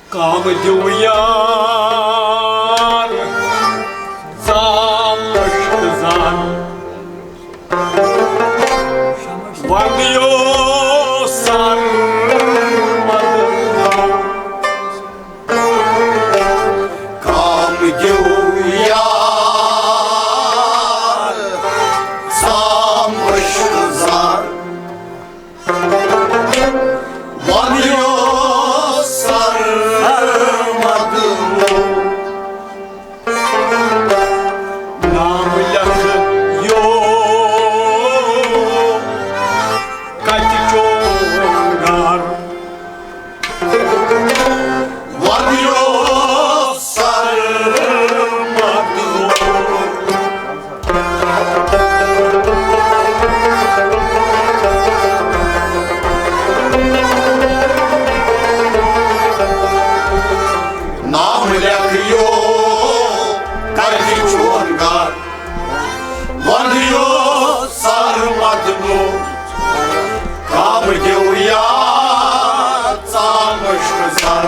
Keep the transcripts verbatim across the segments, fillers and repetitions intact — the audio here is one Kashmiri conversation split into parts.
کام دیو یار، زام عشق زان۔ وندیو سر مدنو۔ کام دیو یار، زام عشق زان۔ وندیو سر مدنو۔ نام لیکھ یو کتہِ چون گھر۔ وندیو سر مدنو۔ نام لیکھیو کتہِ چون گھر۔ وندیو سر مدنو۔ کام دیو یار، زام عشق زان۔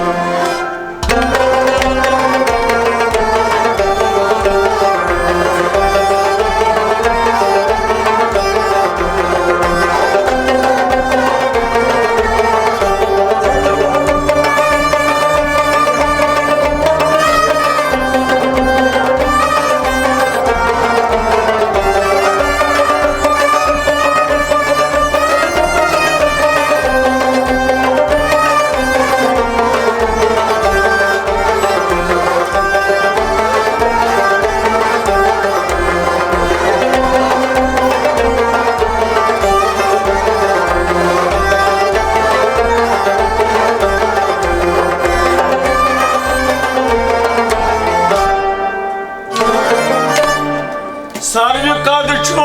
ساروی قد چون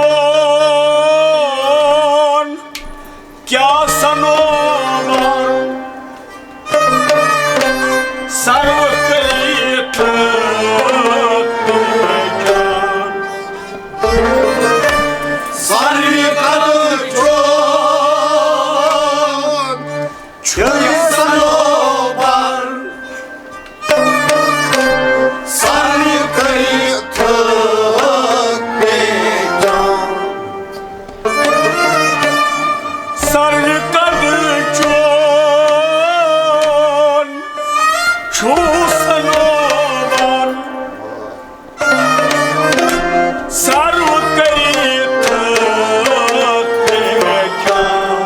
کیا سنوبر، سرو کریت پیچان۔ ساروی قد چون چھُ یہِ سنوبر، ساروی کٔرِتھ پیچان۔ ساروی قد چون چھُ سنوبر، سرو کٔرِتھ پیچان۔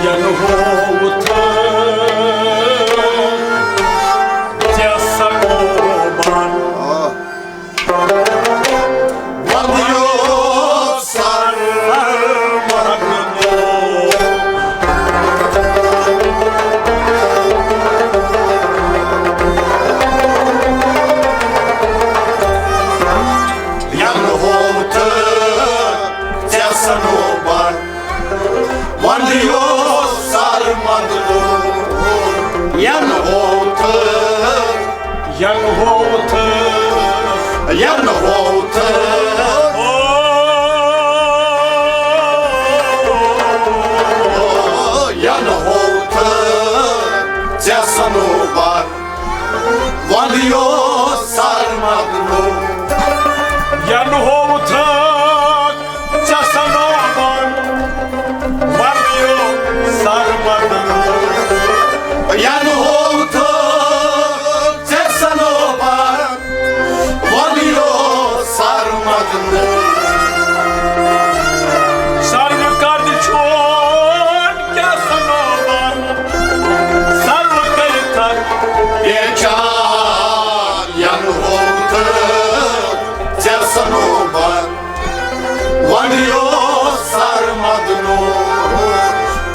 ینہٕ ہووُتھ ژےٚ سنوبر۔ وندیو سر مدنو۔ ینہٕ ہووُتھ ژےٚ سنوبر۔ وندیو سر مدنو۔ ینہٕ ہووُتھ۔ ینہٕ ہووُتھ۔ ینہٕ ہووُتھ۔ او۔ ینہٕ ہووُتھ ژےٚ سنوبر۔ وندیو سر مدنو۔ ینہٕ ہووُتھ ژےٚ سنوبر۔ وندیو سر مدنو۔ ینہٕ ہووُتھ ژےٚ سنوبر۔ وندیو سر مدنو۔ سرو قد چون کیا سنوبر، سرو کٔرِتھ پیچان۔ ینہٕ ہووُتھ ژےٚ سنوبر۔ وندیو سر مدنو۔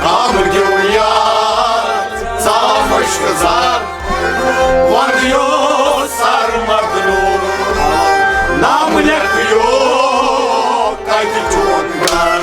کام دیو یار، زام عشق زان۔ وندیو سر مدنو۔ نام لیکھیو کتہِ چون گھر۔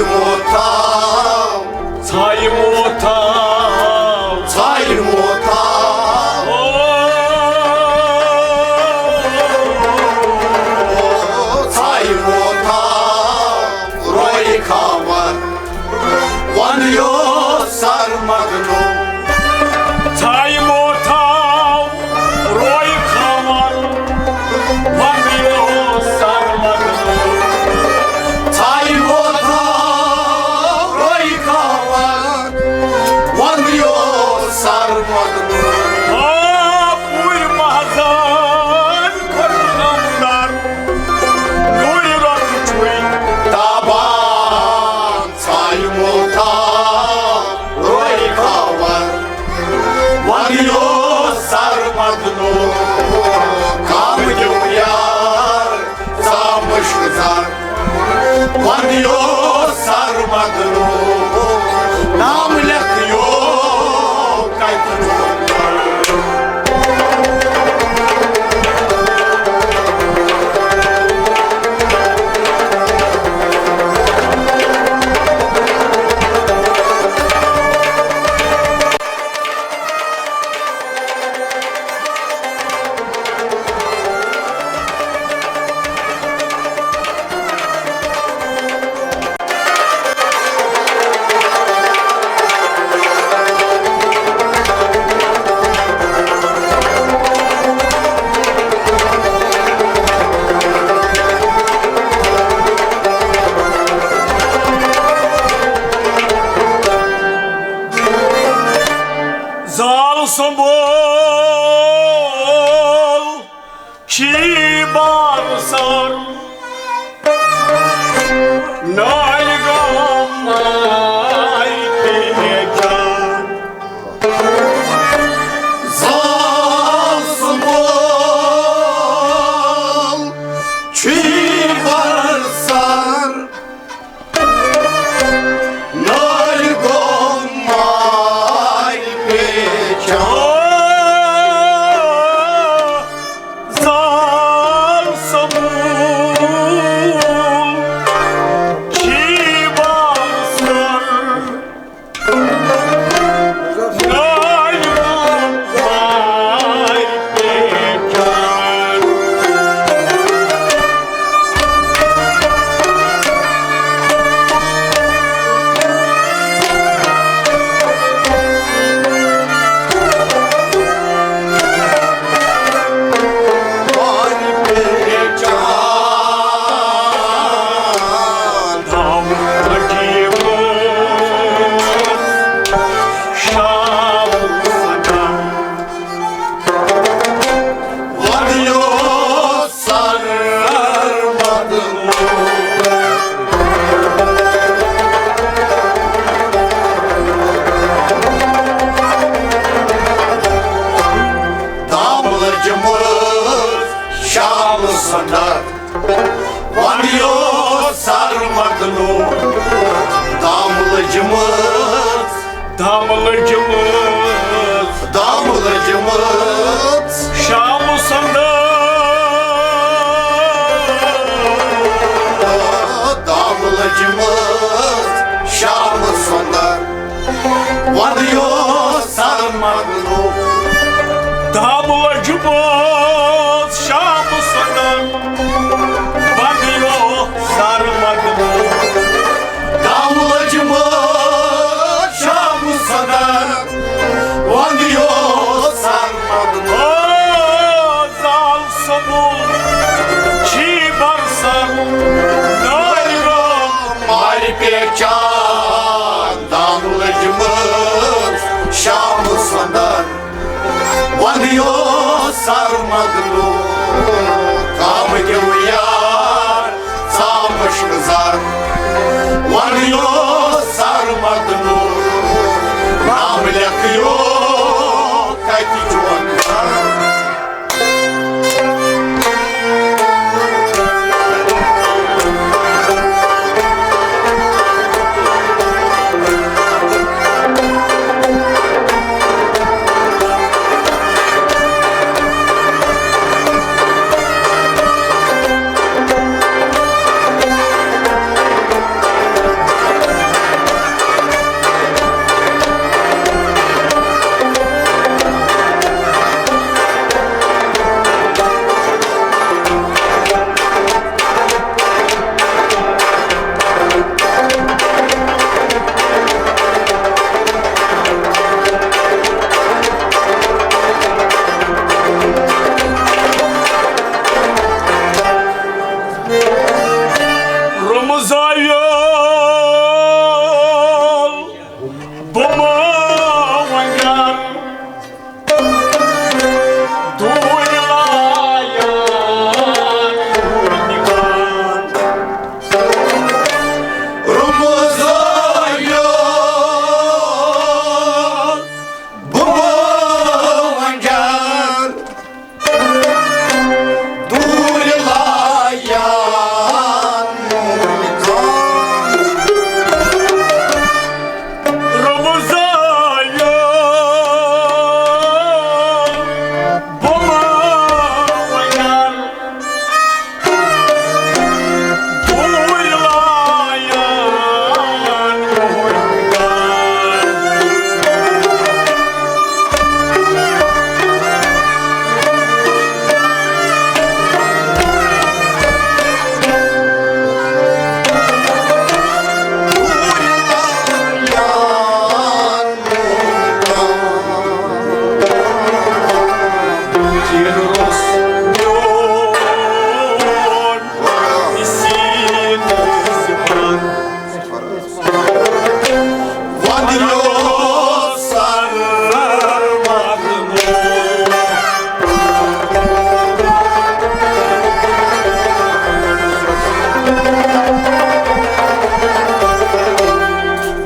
موتھاو، ژھایہِ موتھاو، ژھایہِ موتھاو۔ او، ژھایہِ موتھاو، رویہِ خاوَر، وَن یوس سر مدنو۔ ژھایہِ موتھاو، رویہِ خاوَر، وَن یوس سر مدنو۔ ژھایہِ موتھاو، رویہِ خاوَر، وَن یوس سر مدنو۔ آ، پوٗرۍ محضان کھوٚت غمدار، نوٗرِ رۄخ چھُے تابان۔ ژھایہِ موتھاو، رویہِ خاوَر، وَن یوس سر مدنو۔ کام دیو یار، ژامُش زر، وَن یوس سر مدنو۔ نام لیکھ یو کتہِ روزدار۔ زال سنبول چھی بار سر، نالۍ غم نالۍ پیچھان۔ زال سنبول چھی بار سر، نالۍ غم نالۍ پیچھان۔ زال سنبول چھی بار سر، نالۍ غم نالۍ پیچھان۔ دام لٔجمٕژ شام سندر، وَن یوس سر مدنو۔ دام لٔجمٕژ، دام لٔجمٕژ، دام لٔجمٕژ شام سندر۔ دام لٔجمٕژ شام سندر، وَن یوس سر مدنو۔ دام لٔجمٕژ شام سندر، وَن یوس سر مدنو۔ دام لٔجمٕژ شام سندر، وَن یوس سر مدنو۔ زال سنبول چھی بار سر، نالۍ غم نالۍ پیچھان۔ دام لٔجمٕژ شام سندر، وَن یوس سر مدنو۔ کام دیو یار، ژامُش زر، وَن یوس سر مدنو۔ نام لیکھ یو کتہِ چون گھر۔ وندیو سر مدنو۔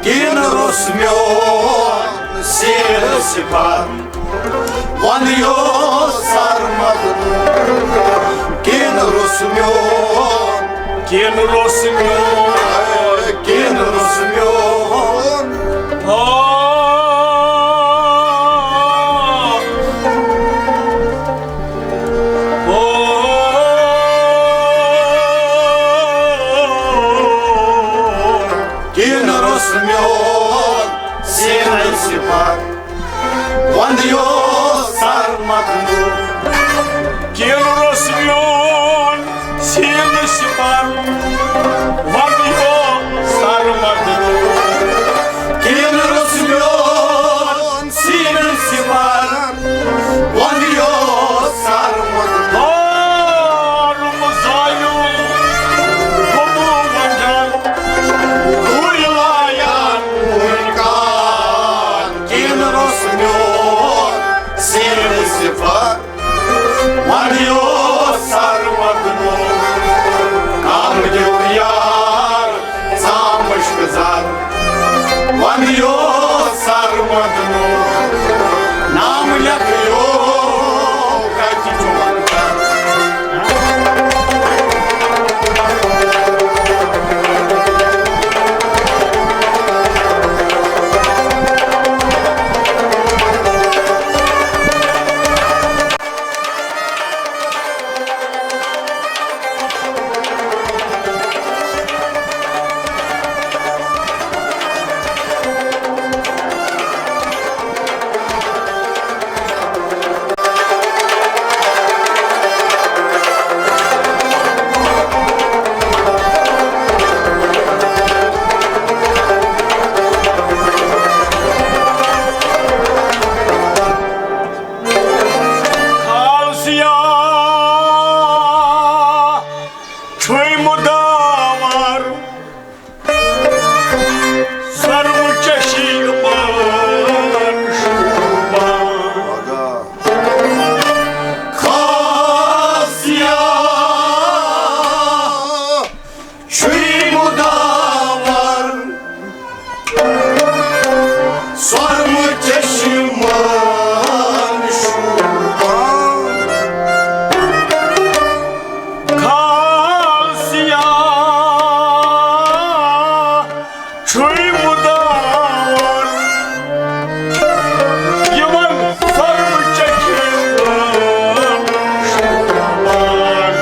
کِن روٚس میون سیر سِفر۔ وندیو سر مدنو۔ کِن روٚس میون۔ کِن روٚس میون۔ کِن روٚس میون۔ آ۔ او۔ کِن روٚس میون سیر سِفر۔ وندیو سر مدنو۔ کِن روٚس میون سیر سِفر۔ وندیو سر مدنو۔ کِن روٚس میون سیر سِفر۔ وندیو سر مدنو۔ آرم زایُن گوٚمُت وۄنۍ۔ گُرۍ لایان گُرۍ کان۔ کِن روٚس میون سیر سِفر۔ وندیو سر مدنو۔ کم دیو یار سامش گزار۔ وندیو سر مدنو۔ نام لیکھیو کتہِ چون۔ خالصیا چھُے مُداوار۔ سرم چشی مان شوبان۔ خاصیا چھُے مُداوار۔ سرم چشی مان شوبان۔ خاصیا چھُے مُداوار۔ یِمن سرم چشی مان شوبان۔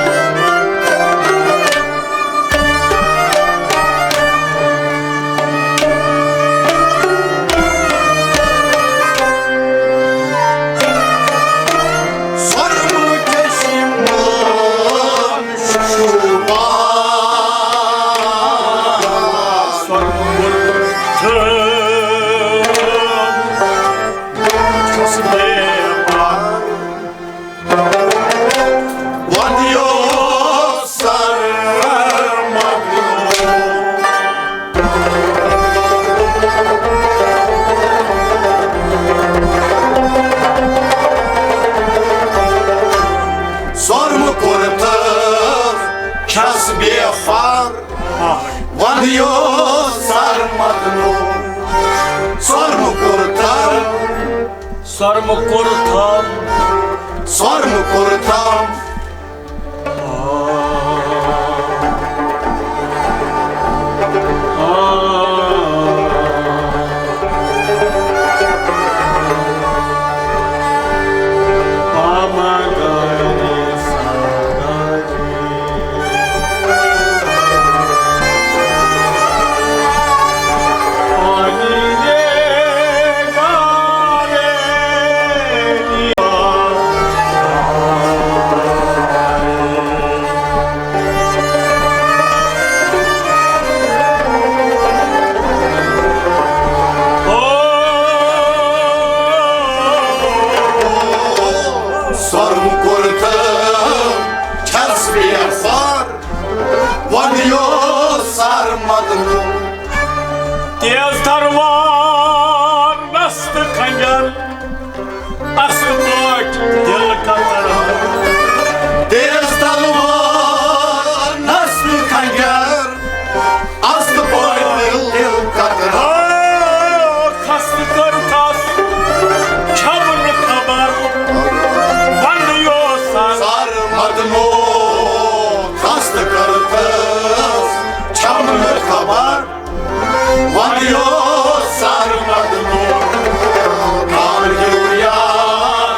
سرم چشی مان شوبان۔ سرم چھُس بے پار۔ وندیو سر مدنو۔ سرم کُرتس چھَس بے فار۔ وندیو سر مدنو۔ سرم کُرتس۔ سرم کُرتس۔ سرم کُرتس۔ تیز تلوار نستہٕ خنجر، اصل پٲٹھۍ دِل کتران۔ تیز تلوار نستہٕ خنجر، اصل پٲٹھۍ دِل کتران۔ آ، خستہٕ کٔرتھس چھم نہٕ خبر، ونہٕ یوسس سر مدنو۔ خستہٕ کٔرتھس چھم نہٕ خبر، ونیو سر مدنو۔ کام کیو یار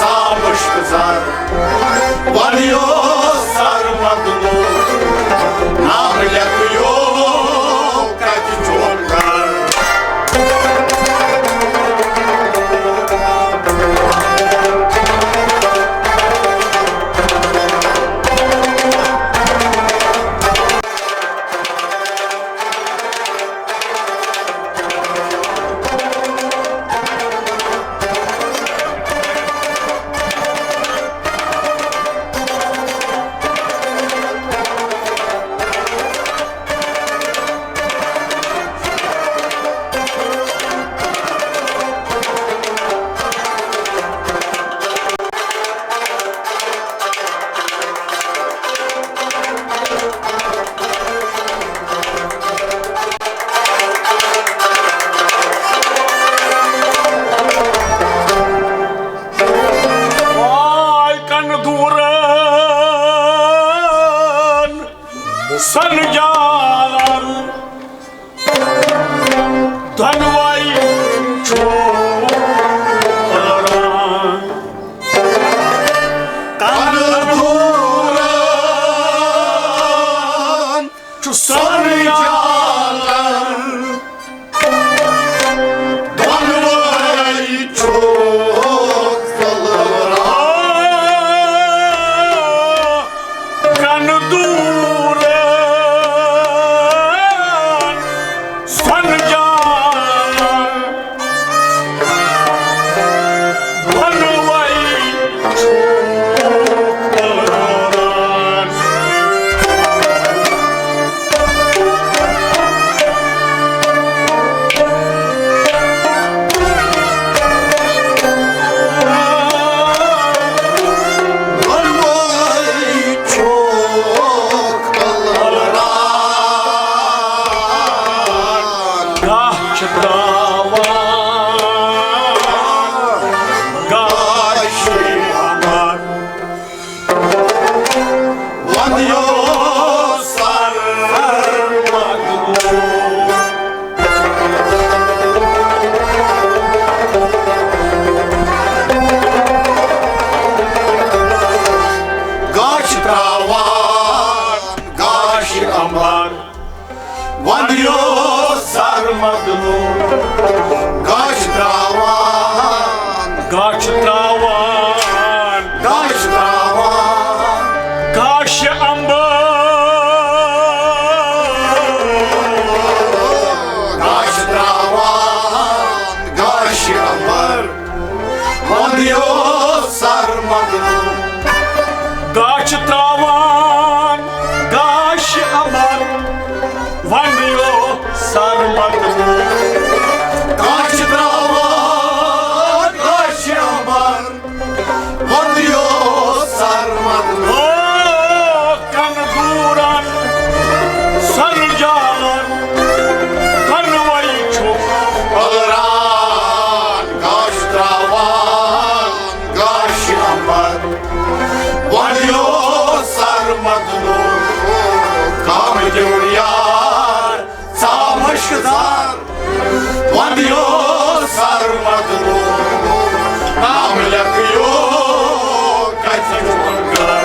ژا مشک زر، ونیو سر مدنو۔ نام لیکھیو کتہِ چون گھر۔ واے کَنہٕ دوٗرَن سَنہٕ جان، دۄنوَے چھُ پھٔہلان۔ کَنہٕ دوٗرَن چھُ سَنہٕ جان، دۄنوَے چھُ پھٔہلان۔ کَنہٕ دوٗرَن سَنہٕ جان، دۄنوَے چھُ پھٔہلان۔ گاہ چھِ تراوان، گاہ چھِ اَنان۔ وَندیو سر مدنو۔ گاش تراوان، گاش امبر۔ وَندیو سر مدنو۔ گاش تراوان۔ گاش تراوان۔ گاش تراوان۔ گاش امبر۔ گاش تراوان۔ گاش امبر۔ وَندیو سر مدنو۔ گاش تراوان۔ گاش امبر۔ وَندیو سر مدنو۔ گاش تراوان۔ گاش امبر۔ وَندیو سر مدنو۔ او کَنہٕ دوٗرَن سَنہٕ جان، دۄنوَے چھُ پھٔہلان۔ گاش تراوان، گاش امبر۔ وَندیو سر مدنو۔ کام دیو یار ژا مشک زار، وَندیو سر مدنو۔ نام لیکھیو کتہِ چون گھر۔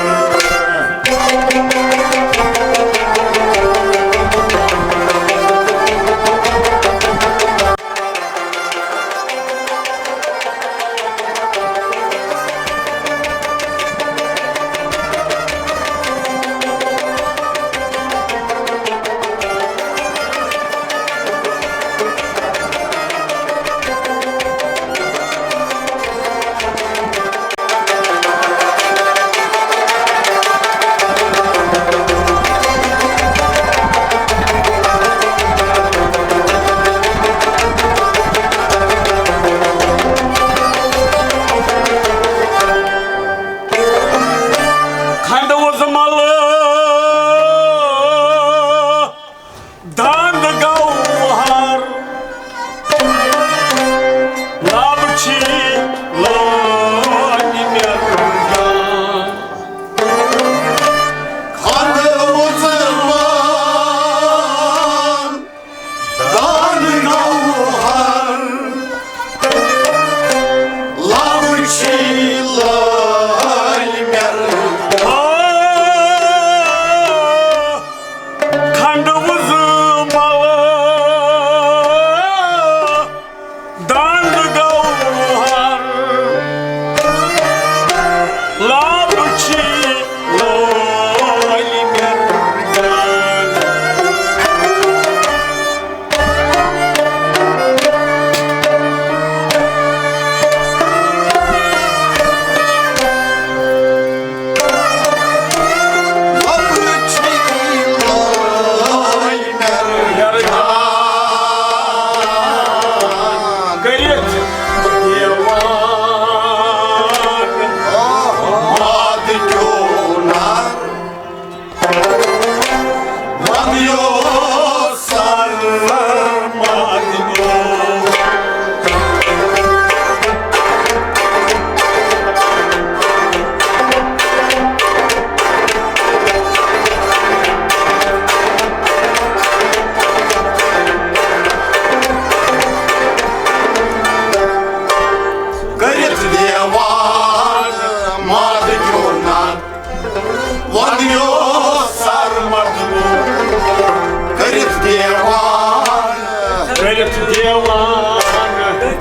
کٔرِتھ دیوان،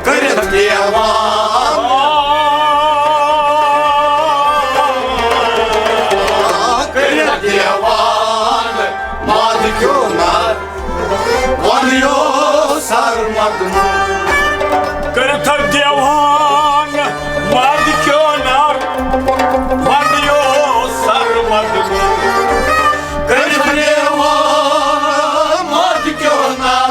کٔرِتھ دیوان، کٔرِتھ دیوان، ماد کیو نار، وَنیو سر مدنو۔ کٔرِتھ دیوان، ماد کیو نار، وَنیو سر مدنو۔ کٔرِتھ دیوان، ماد کیو نار،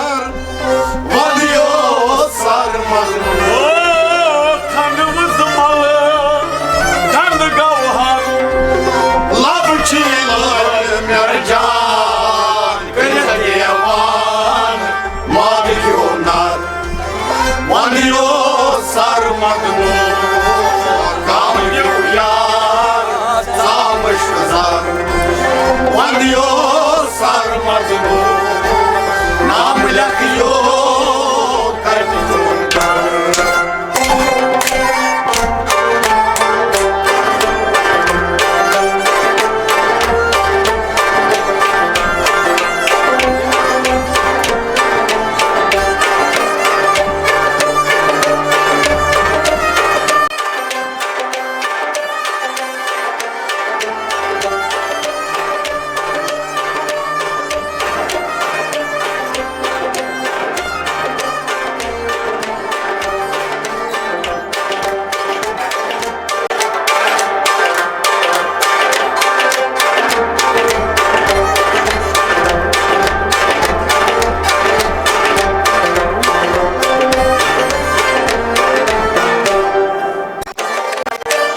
وَنیو سر مدنو۔ او کھنٛڈ وُزمل، کھنٛڈ گوہر، لب چھی لٲلۍ میر جان۔ کٔرِتھ دیوان، ماد کیو نار، وَنیو سر مدنو۔ کام یو یار، ژامٕچ زار، وَنیو سر مدنو۔ نام لیکھیو کتہِ چون۔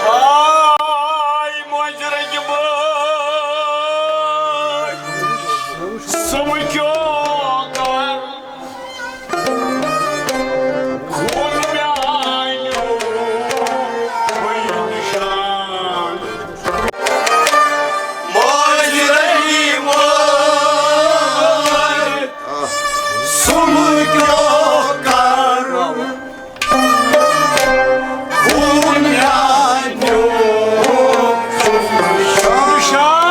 ہاے مۄنٛجہِ رنٛگہِ بٲے، سُمہٕ کیو کر خوٗن میٛانیُک بٔنۍ نِشان۔ مۄنٛجہِ رنٛگہِ بٲے، سُمہٕ کیو کر خوٗن میٛانیُک نِشان۔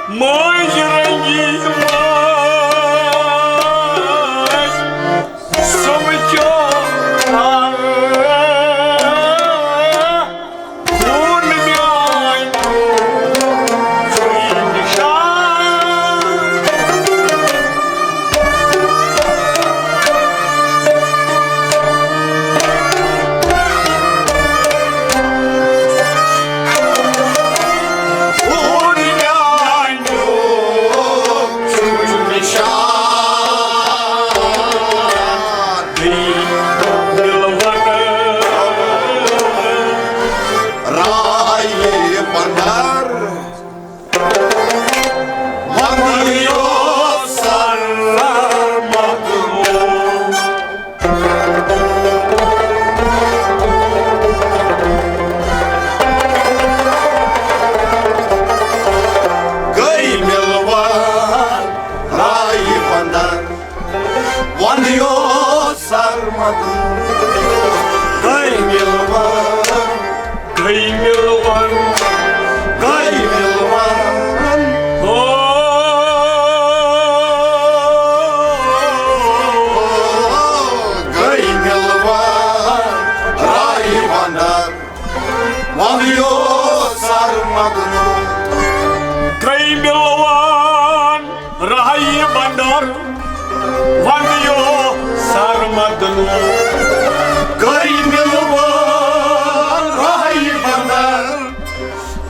مۄنٛجہِ رنٛگہِ بٲے، سُمہٕ کیو کر خوٗن میٛانیُک چھُے نِشان۔ خوٗن میٛانیُک چھُے نِشان۔ دِل وَنہٕ۔ رایہِ بندر، وَنہٕ یوسَر مخدوٗم۔ گٔے مِلوَر رایہِ بندر۔ وَنٛدٕ یوسَر مخدوٗم۔ گٔے مِلوَر۔ گٔے مِلوَر۔ گٔے مِلوَر۔ ہو۔ گٔے مِلوَر۔ رایہِ بندر۔ وَنٛدٕ یوسَر مخدوٗم۔ گٔے مِلوَر۔ رایہِ بندر، وَنٛدٕ یوسَر مخدوٗم۔ گٔے مِلوَر رایہِ بندر،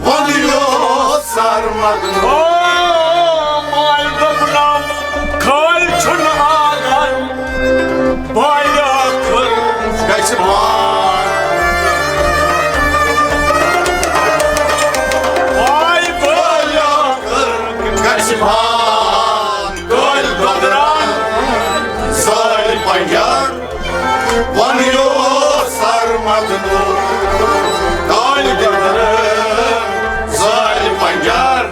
وَنٛدٕ یوسَر مخدوٗم۔ او ماے دوٚپنم، کھٲلۍ چھُنہٕ آنٛگن، بالہِ ٲخٕر گژھِ بان۔ ماے بالہِ ٲخٕر گژھِ بان۔ کٲلۍ دۄدران زٲلۍ پنجر، وَنٛدٕ یوسَر مخدوٗم۔ کٲلۍ دۄدران زٲلۍ پنجر،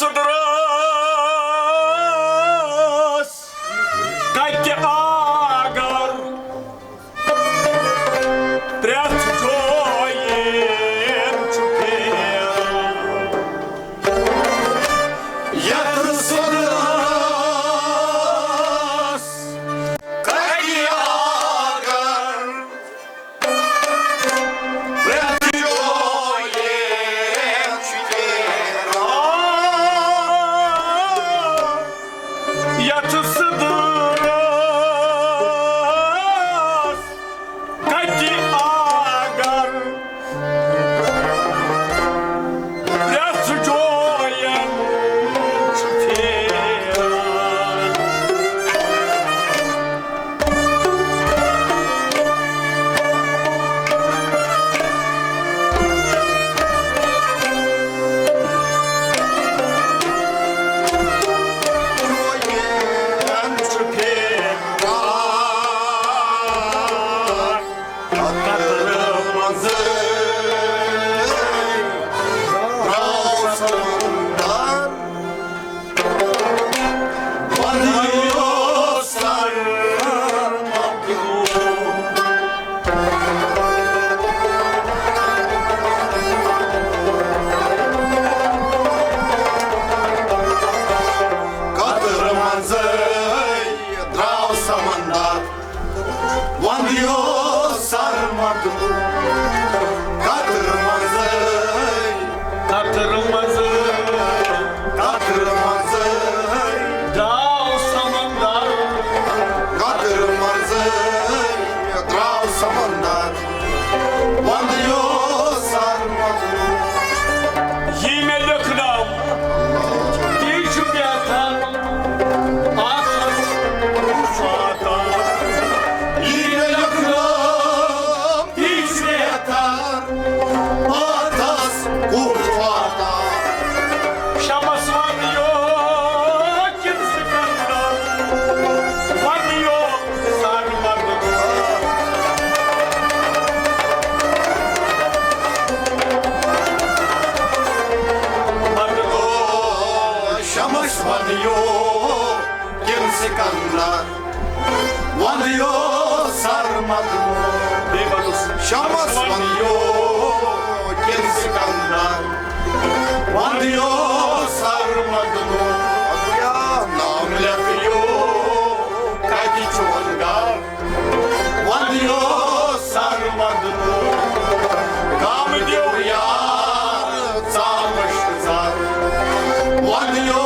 سٕدرَس کَتہِ آگر، پرٛٮ۪تھ جایہِ چھُ پھیران۔ یَتھ سٕدرَس کَتہِ آگر، پرٛٮ۪تھ جایہِ چھُ پھیران۔ یَتھ سٕدرَس کَتہِ آگر، پرٛٮ۪تھ جایَن چھُ پھیران۔ قطرٕ منٛزٕے درٛاو سمندر، وندٕ یوس سر مدنو۔ قطرٕ منٛزٕے، قطرٕ منٛزٕے، قطرٕ منٛزٕے درٛاو سمندر، قطرٕ منٛزٕے درٛاو سمندر، وندٕ یوس سر مدنو۔ یی مےٚ لیکھناو، تی چھُ بہتر۔ آخر چھُ واتان۔ یی مےٚ لیکھناو، تی چھُ بہتر۔ آتس کوٗت واتان۔ شمس ونیو کِنہٕ سکندر؟ ونیو سر مدنو۔ مدنو، شمس ونیو کِنہٕ سکندر؟ وندیو سر مدنو۔ بیٚیہِ وَنُس۔ شمس ونیو کِنہٕ سکندر؟ وندیو سر مدنو۔ نام لیکھیو کتہِ چون گام؟ وندیو سر مدنو۔ گام دیو یار ژامش زر۔ وندیو